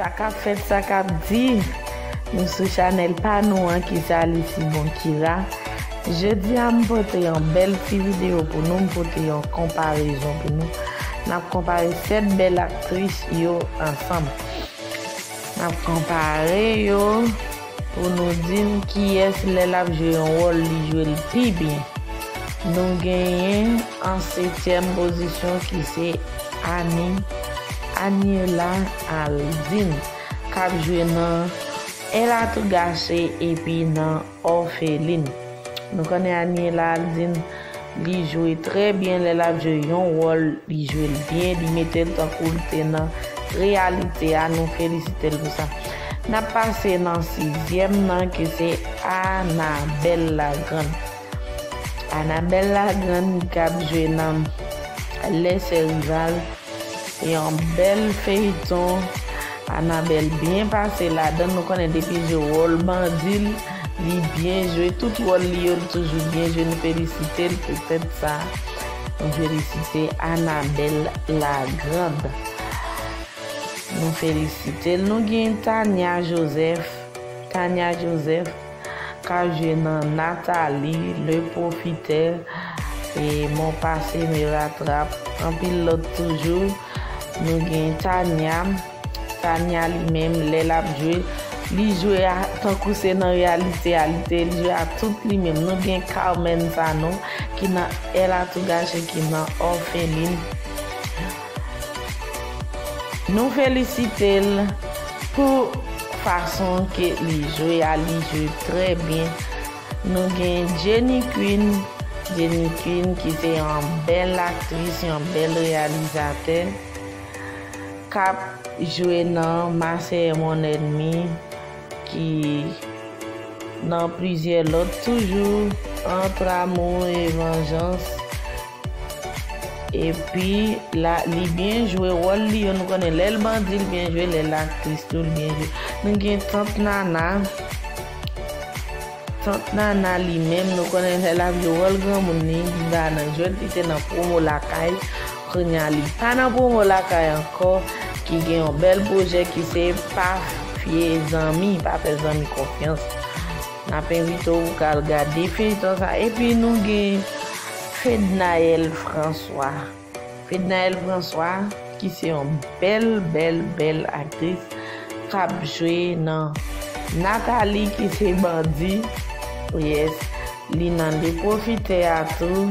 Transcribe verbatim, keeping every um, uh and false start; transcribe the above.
Sa k ap fèt, sa k ap di, nou sou chanèl pa nou an ki se Alice Bon Kira. Jodi a m pote yon bèl ti videyo pou nou, m pote yon konparezon pou nou. N ap konpare sèt bèl aktris yo ansanm. N ap konpare yo pou nou di n kiyès lè l ap jwe yon wòl li jwe l pi byen. Nou genyen an setyèm pozisyon ki se Annie, Aniela Aldine k ap jwe nan Elle a tout gâché epi nan Orpheline. Nou konnen Aniela Aldine, li jwe trè byen lè l ap jwe yon wòl, li jwe l byen, li mete l tankou l te nan reyalite a, nou felisite l pou sa. N ap pase nan sizyèm nan ki se Annabelle Lagrande. Annabelle Lagrande k ap jwe nan Les Sœurs Rival, yon bèl feyton. Annabelle byen pase ladan, nou konnen depi jwe wòl bandi l, li byen jwe, tout wòl li yo, li toujou byen jwe, nou felisite l poutèt sa. Nou felisite Annabelle Lagrande. Nou felisite l. Nou gen Tania Joseph. Tania Joseph k ap jwe nan Nathalie, Le Profiteur, e Mon passé me rattrape, anpil lòt toujou. Nou gen Tania. Tania li menm, lè l ap jwe, li jwe a, tankou se nan reyalite a, li te, li jwe a tout li menm. Nou gen Carmen Sanon, ki nan Elle a tout gâché, ki nan Orpheline. Nou felisite l pou fason ke li jwe a, li jwe trè byen. Nou gen Jenny Queen, Jenny Queen ki se yon bèl aktris, yon bèl reyalizatè, k ap jwe nan Ma sœur et mon ennemi, ki nan plizyè lòt toujou, Entre amour et vengeance. Epi la, li byen jwe wòl li yo, nou konnen lè l bandi l byen jwe, lè l aktris tou l byen jwe. Nou gen Tant Nana. Tant Nana li menm, nou konnen lè l ap jwe wòl granmoun li, li pa nan jwèt, li te nan Pwomo Lakay. Kounye a li pa nan Pwomo Lakay ankò, ki gen yon bèl pwojè ki se Pa fye zanmi, pa fè zanmi konfyans. N ap envite w pou w al gade feyton sa. Epi nou gen Fednaelle François. Fednaelle François, ki se yon bèl, bèl, bèl aktris, k ap jwe nan Nathalie, ki se bandi. Yes, li nan Le Profiteur a tou.